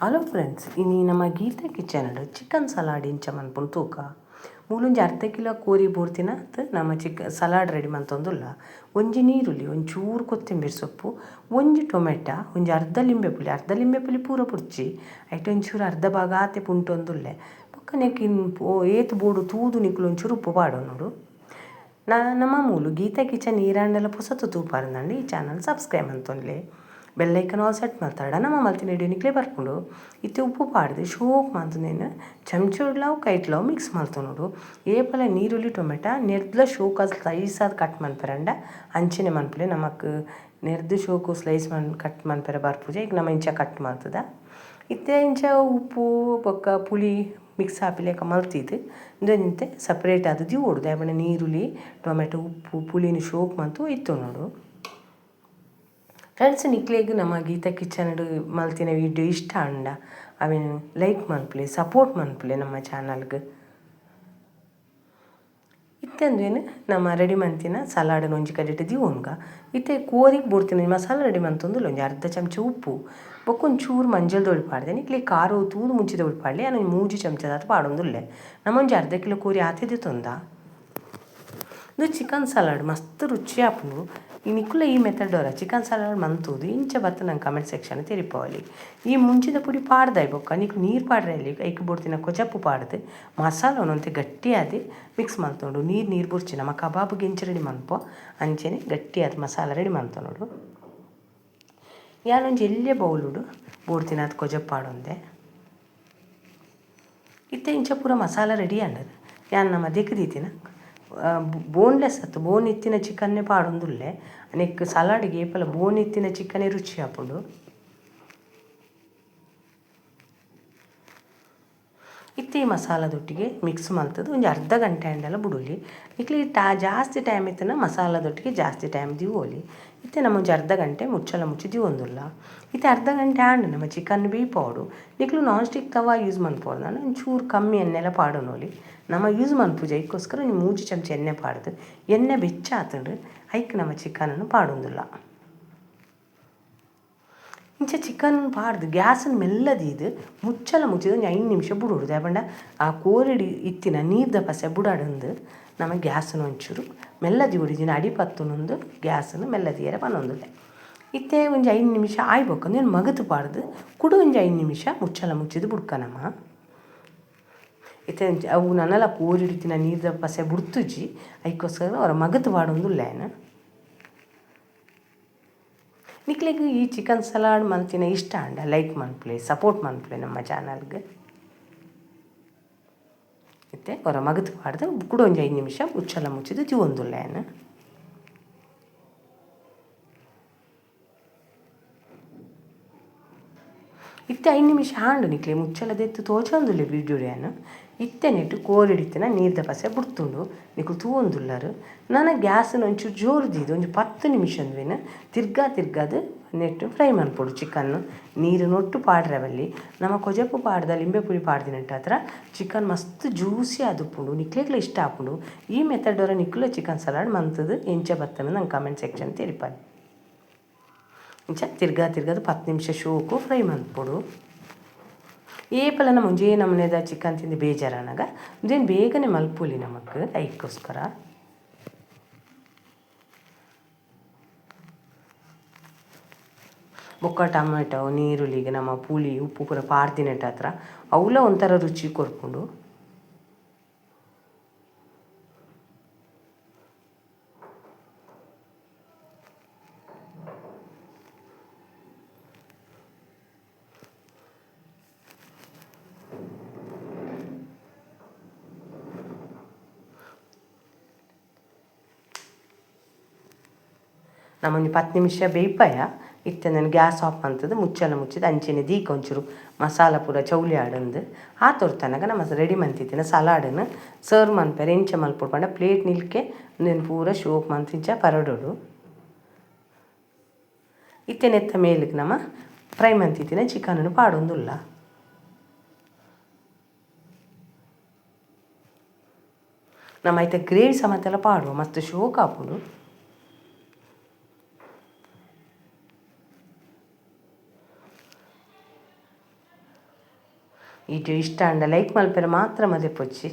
Hello friends, ಇನಿ ನಮ್ಮ Gita kitchen chicken salad ಇಂಚ ಮನ್ಪುನು ತೂಕ. ಮೂಲೊಂಜಿ ಅರ್ಧ ಕಿಲೋ ಕೋರಿ ಬೋಡ್ತಿನ ನಮ್ಮ ಸಲಾಡ್ ರೆಡಿ ಮಂತೊಂದುಲ್ಲ. ಒಂಜಿ ನೀರುಳ್ಳಿ, ಒಂಚೂರು ಕೊತ್ತಂಬರಿ ಸೊಪ್ಪು, ಒಂಜಿ ಟೊಮೆಟೊ, ಒಂಜಿ ಅರ್ಧ ಲಿಂಬೆ ಪುಳಿ, ಅರ್ಧ ಲಿಂಬೆ ಪುಳಿ ಪೂರ ಪುರ್ಚಿ ಐಟ್ ಒಂಚೂರು ಅರ್ಧ ಭಾಗ ಆತೆ ಪುಂಟೊಂದುಲ್ಲೆ. ಬೊಕ್ಕ ನೆಕ್ ಏತ್ ಬೋಡು ತೂದು ನಿಕುಲು ಒಂಚೂರು ಉಪ್ಪು ಪಾಡೊನೊಡು. ನಮ್ಮ ಮೂಲು ಗೀತಾ ಕಿಚನ್ ಈರಾಂಡಲ ಪೊಸತು ತೂಪಾರಂದಂಡ ಈ ಚಾನಲ್ ಸಬ್ಸ್ಕ್ರೈಬ್ ಮಂತೊನ್ಲೆ. ಬೆಲ್ ಐಕನ್ ಆಲ್ ಸೆಟ್ ಮಲ್ತಾಡ ನಮ್ಮ ಮಲ್ತಿನ ವಿಡಿಯೋ ನಿಕ್ಲೆ ಬರ್ಪುಂಡು. ಇತ್ತೆ ಉಪ್ಪು ಪಾಡ್ದು ಶೋಕ್ ಮಂತುನೇನು ಚಮಚೊಡ್ಲಾವ್ ಕೈಟ್ಲಾವ್ ಮಿಕ್ಸ್ ಮಲ್ತೊನೊಡು. ಏಪಲ ನೀರುಳ್ಳಿ ಟೊಮೆಟೊ ನೆರ್ದ್ಲ ಶೋಕ್ ಸ್ಲೈಸ್ ಆದ್ ಕಟ್ ಮನ್ಪೆರಂಡ ಅಂಚನೆ ಮನ್ಪುಲೆ. ನಮಕ್ ನೆರ್ದ್ ಶೋಕು ಸ್ಲೈಸ್ ಮನ್ ಕಟ್ ಮನ್ಪೆರೆ ಬರ್ಪುಜಿ, ಐಕ್ ನಮ ಇಂಚ ಕಟ್ ಮಲ್ತದ. ಇತ್ತೆ ಇಂಚ ಉಪ್ಪು ಬೊಕ್ಕ ಪುಳಿ ಮಿಕ್ಸ್ ಆಪಿಲೆಕ ಮಲ್ತಿದ್ ಇಂದೊಂತೆ ಸಪ್ರೇಟ್ ಆದ್ ದೀವೊಡು. ದಾಯೆ ಪಂಡ ನೀರುಳ್ಳಿ ಟೊಮೆಟೊ ಉಪ್ಪು ಪುಳಿನ್ ಶೋಕ್ ಮಂತು ಒಯ್ತೊನೊಡು. ಫ್ರೆಂಡ್ಸ್, ನಿಕ್ಲೆಗ್ ನಮ್ಮ ಗೀತಾ ಕಿಚನ್ ಮಲ್ತಿನ ವಿಡಿಯೋ ಇಷ್ಟ ಆಂಡ ಅವೆನ್ ಲೈಕ್ ಮನ್ಪುಲೆ, ಸಪೋರ್ಟ್ ಮನ್ಪುಲೆ ನಮ್ಮ ಚಾನಲ್ಗ್. ಇತ್ತೆ ನಮ್ಮ ರೆಡಿ ಮಂತಿನ ಸಲಾಡ್ ಒಂಜಿ ಕಡೆಟ್ ದೀವೊನ್ಗ. ಇತ್ತೆ ಕೋರಿಗ್ ಬೋಡ್ತಿನ ಮಸಾಲ ರೆಡಿ ಮಂತೊಂದುಲ್ಲ. ಒಂಜಿ ಅರ್ಧ ಚಮಚ ಉಪ್ಪು ಬೊಕ್ಕ ಒಂಚೂರು ಮಂಜಲ್ ದೊಡಿ ಪಾಡ್ದೆ. ನಿಕ್ಲೆ ಖಾರ ತೂದು ಮುಂಚಿದ ದೊಡಿ ಪಾಡ್ಲೆ, ಯಾನ್ ಒಂಜಿ 3 ಚಮಚದಾತ್ ಪಾಡೊಂದುಲ್ಲೆ. ನಮ ಒಂಜಿ ಅರ್ಧ ಕಿಲೋ ಕೋರಿ ಆತೆ ದೆತೊಂದ. ಇಂದು ಚಿಕನ್ ಸಲಾಡ್ ಮಸ್ತ್ ರುಚಿ ಆಪುಂಡು. ನಿಕುಲ ಈ ಮೆಥಡ್ ವರ ಚಿಕನ್ ಸಲಾಡ್ ಮಂತುದು ಇಂಚ ಬತ್ತ ನಂಗೆ ಕಮೆಂಟ್ ಸೆಕ್ಷನ್ ತೆರಿಪಾವೊಲಿ. ಈ ಮುಂಚಿದ ಪುಡಿ ಪಾಡ್ದಾಯ್ ಬೊಕ್ಕ ನಿಕ್ಲು ನೀರು ಪಾಡ್ರೆ ಐಕ್ ಬೋಡ್ತಿನ ಕೊಜಪು ಪಾಡ್ದು ಮಸಾಲ ಒಂತೆ ಗಟ್ಟಿಯಾದ್ ಮಿಕ್ಸ್ ಮಲ್ತೊಂಡು. ನೀರು ನೀರು ಬೊರ್ಚಿ, ನಮ್ಮ ಕಬಾಬ್ಗೆ ಇಂಚ ರೆಡಿ ಮನ್ಪೊ ಅಂಚನೆ ಗಟ್ಟಿಯಾದ್ ಮಸಾಲ ರೆಡಿ ಮಲ್ತೊನೊಡು. ಯಾನೊಂಜಿ ಎಲ್ಯ ಬೌಲುಡು ಬೋಡ್ತಿನಾತ್ ಕೊಜಪು ಪಾಡೊಂದೆ. ಇತ್ತೆ ಇಂಚ ಪೂರ ಮಸಾಲ ರೆಡಿ ಆಂಡ್. ಯಾನ್ ನಮ್ಮ ದೆಕ್ ದೀತಿನ ಬೋನ್ಲೆಸ್ ಅತ್ತು ಬೋನ್ ಇತ್ತಿನ ಚಿಕನ್ನೇ ಪಾಡೊಂದುಲ್ಲೆ. ನೆಕ್ ಸಲಾಡ್ಗೆ ಏಪಲ ಬೋನ್ ಇತ್ತಿನ ಚಿಕನೇ ರುಚಿ ಆಪುಂಡು. ಇತ್ತೆ ಈ ಮಸಾಲದೊಟ್ಟಿಗೆ ಮಿಕ್ಸ್ ಮಲ್ತದು ಒಂಜಿ ಅರ್ಧ ಗಂಟೆ ಆಂಡಲ ಬುಡೊಲಿ. ನಿಕ್ಲೆ ಜಾಸ್ತಿ ಟೈಮ್ ಇತ್ತಿನ ಮಸಾಲದೊಟ್ಟಿಗೆ ಜಾಸ್ತಿ ಟೈಮ್ ದೀವೊಲಿ. ಇತ್ತೆ ನಮ್ಮ ಒಂಜಿ ಅರ್ಧ ಗಂಟೆ ಮುಚ್ಚಲ ಮುಚ್ಚಿ ದೀವೊಂದುಲ್ಲ. ಇತ್ತೆ ಅರ್ಧ ಗಂಟೆ ಆಂಡ್ ನಮ್ಮ ಚಿಕನ್ ಬೇಯ್ಪಾವೊಡು. ನಿಕ್ಲು ನಾನ್ ಸ್ಟಿಕ್ ತವಾ ಯೂಸ್ ಮನ್ಪೊಡು, ಒಂಚೂರು ಕಮ್ಮಿ ಎಣ್ಣೆಲ ಪಾಡೊನೊಲಿ. ನಮ್ಮ ಯೂಸ್ ಮನ್ಪುಜ, ಐಕ್ಕೋಸ್ಕರ ಒಂಜಿ 3 ಚಮಚ ಎಣ್ಣೆ ಪಾಡ್ದು ಎಣ್ಣೆ ಬೆಚ್ಚ ಆತುಂಡು ಐಕ್ ನಮ್ಮ ಚಿಕನನ್ನು ಪಾಡೊಂದುಲ್ಲ. ಇಂಚ ಚಿಕನ್ ಪಾಡ್ದು ಗ್ಯಾಸನ್ ಮೆಲ್ಲ ದೀದ್ ಮುಚ್ಚಲ ಮುಚ್ಚಿದ್ ಒಂಜಿ 5 ನಿಮಿಷ ಬುಡೊಡು. ದಾಯೆ ಪಂಡ ಆ ಕೋರಿಡ್ ಇತ್ತಿನ ನೀರ್ದ ಪಸೆ ಬುಡಾಡಂದು ನಮ್ಮ ಗ್ಯಾಸನ್ ಒಂಚೂರು ಮೆಲ್ಲ ದೀವೊಡು. ಇಜ್ಜಿಂಡ ಅಡಿ ಪತ್ತುನೊಂದು ಗ್ಯಾಸನ್ ಮೆಲ್ಲ ದೀಯರೆ ಪನೊಂದುಲ್ಲೆ. ಇತ್ತೆ ಒಂಜಿ 5 ನಿಮಿಷ ಆಯ್ ಬೊಕ್ಕ ಉಂದೆನ್ ಮಗತ್ ಪಾಡ್ದು ಕುಡ ಒಂಜಿ 5 ನಿಮಿಷ ಮುಚ್ಚಲ ಮುಚ್ಚಿದ್ ಬುಡ್ಕ ನಮ. ಇತ್ತೆ ಅವು ನನಲ ಕೋರಿಡ್ ಇತ್ತಿನ ನೀರ್ದ ಪಸೆ ಬುಡ್ತುಜಿ, ಐಕ್ಕೋಸ್ಕರ ಅವರ ಮಗತ್ ಪಾಡೊಂದುಲ್ಲೆ ಯಾನ್. ನಿಕ್ಲೆಗ್ ಈ ಚಿಕನ್ ಸಲಾಡ್ ಮಲ್ತಿನ ಇಷ್ಟ ಆಂಡ ಲೈಕ್ ಮನ್ಪುಲೆ, ಸಪೋರ್ಟ್ ಮನ್ಪುಲೆ ನಮ್ಮ ಚಾನಲ್ಗ್. ಇತ್ತೆ ಒರ ಮಗತ್ ಪಾಡ್ದು ಕುಡ ಒಂಜಿ 5 ನಿಮಿಷ ಮುಚ್ಚಲ ಮುಚ್ಚಿದ್ ದೀವೊಂದುಲ್ಲೆ ಯಾನ್. ಇತ್ತೆ 5 ನಿಮಿಷ ಆಂಡ್ ನಿಕ್ಲೆ ಮುಚ್ಚಲ ದೆತ್ತ್ ತೋಜೊಂದುಲ್ಲೆ ವಿಡಿಯೋಡ್ ಯಾನ್. ಇತ್ತೆ ನೆಟ್ ಕೋರಿಡ್ ಇತ್ತಿನ ನೀರ್ದ ಪಸೆ ಬುಡ್ತುಂಡು ನಿಕುಲು ತೂವೊಂದುಲ್ಲರ್. ನನ ಗ್ಯಾಸ್ನ್ ಒಂಚೂರು ಜೋರು ದೀದ್ ಒಂಜಿ 10 ನಿಮಿಷ ಉಂದುವೆನ್ ತಿರ್ಗಾ ತಿರ್ಗಾದ್ ನೆಟ್ ಫ್ರೈ ಮನ್ಪೊಡು. ಚಿಕನ್ ನೀರು ನೊಟ್ಟು ಪಾಡ್ರೆ ಬಲ್ಲಿ. ನಮ ಕೊಜಪು ಪಾಡ್ದ ಲಿಂಬೆ ಪುಳಿ ಪಾಡ್ದಿನಂಟ ಹತ್ರ ಚಿಕನ್ ಮಸ್ತ್ ಜ್ಯೂಸಿ ಆದುಪ್ಪುಂಡು, ನಿಕ್ಲೆಗ್ಲ ಇಷ್ಟ ಆಪುಂಡು. ಈ ಮೆಥಡ್ ವರ ನಿಕುಲ ಚಿಕನ್ ಸಲಾಡ್ ಮಂತುದು ಎಂಚ ಬತ್ತನ ನಂಗೆ ಕಮೆಂಟ್ ಸೆಕ್ಷನ್ ತೆರಿಪಾಲೆ. ಇಂಚ ತಿರ್ಗಾ ತಿರ್ಗಾದ್ 10 ನಿಮಿಷ ಶೋಕು ಫ್ರೈ ಮನ್ಪೊಡು. ಏಪಲ ನಮ ಒಂಜೇ ನಮೂನೆದ ಚಿಕನ್ ತಿಂದು ಬೇಜಾರಾನಗ ಉಂದೆನ್ ಬೇಗನೆ ಮಲ್ಪೊಲಿ ನಮಕ್ ಐಕ್ಕೋಸ್ಕರ. ಬೊಕ್ಕ ಟೊಮೆಟೊ ನೀರುಳ್ಳಿಗೆ ನಮ್ಮ ಪುಳಿ ಉಪ್ಪು ಪೂರ ಪಾಡ್ದಿನೆಟ್ ಹತ್ರ ಅವುಲ ಒಂಥರ ರುಚಿ ಕೊರ್ಪುಂಡು. ನಮ ಒಂಜಿ 10 ನಿಮಿಷ ಬೇಯ್ಪಾಯ. ಇತ್ತೆ ನನ್ ಗ್ಯಾಸ್ ಆಫ್ ಮಂತುದು ಮುಚ್ಚಲ ಮುಚ್ಚಿದ್ ಅಂಚನೆ ದೀಕ ಒಂಚೂರು ಮಸಾಲ ಪೂರ ಚೌಲಿ ಆಡಂದು ಆತೊರ್ತನಗ ನಮ ರೆಡಿ ಮಂತಿತ್ತಿನ ಸಲಾಡನ್ನು ಸರ್ವ್ ಮನ್ಪೆರೆ ಎಂಚ ಮಲ್ಪೊಡು ಪಂಡ ಪ್ಲೇಟ್ ನಿಲ್ಕೆ ಉಂದೆನ್ ಪೂರ ಶೋಕ್ ಮಂತ್ ಇಂಚ ಪರಡೊಡು. ಇತ್ತೆ ನೆತ್ತ ಮೇಲುಗ್ ನಮ ಫ್ರೈ ಮಂತಿತ್ತಿನ ಚಿಕನ್ ಪಾಡೊಂದುಲ್ಲ. ನಮ ಐತ ಗ್ರೇವಿ ಸಮೇತ ಪಾಡುವ ಮಸ್ತ್ ಶೋಕ್ ಆಪುಂಡು. ವಿಡಿಯೋ ಇಷ್ಟ ಆಂಡ ಲೈಕ್ ಮಲ್ಪೆರೆ ಮಾತ್ರ ಮದಪೊಚ್ಚಿ.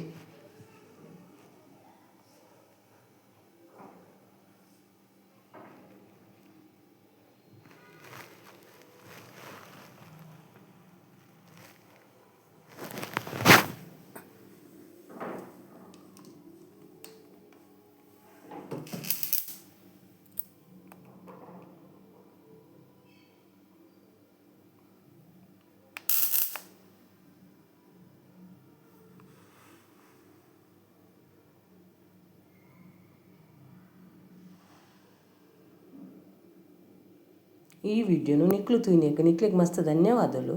ಈ ವಿಡಿಯೋನು ನಿಕ್ಲು ತೂಯಿನೇಕ್ ನಿಕ್ಲೆಗ್ ಮಸ್ತ್ ಧನ್ಯವಾದಲು.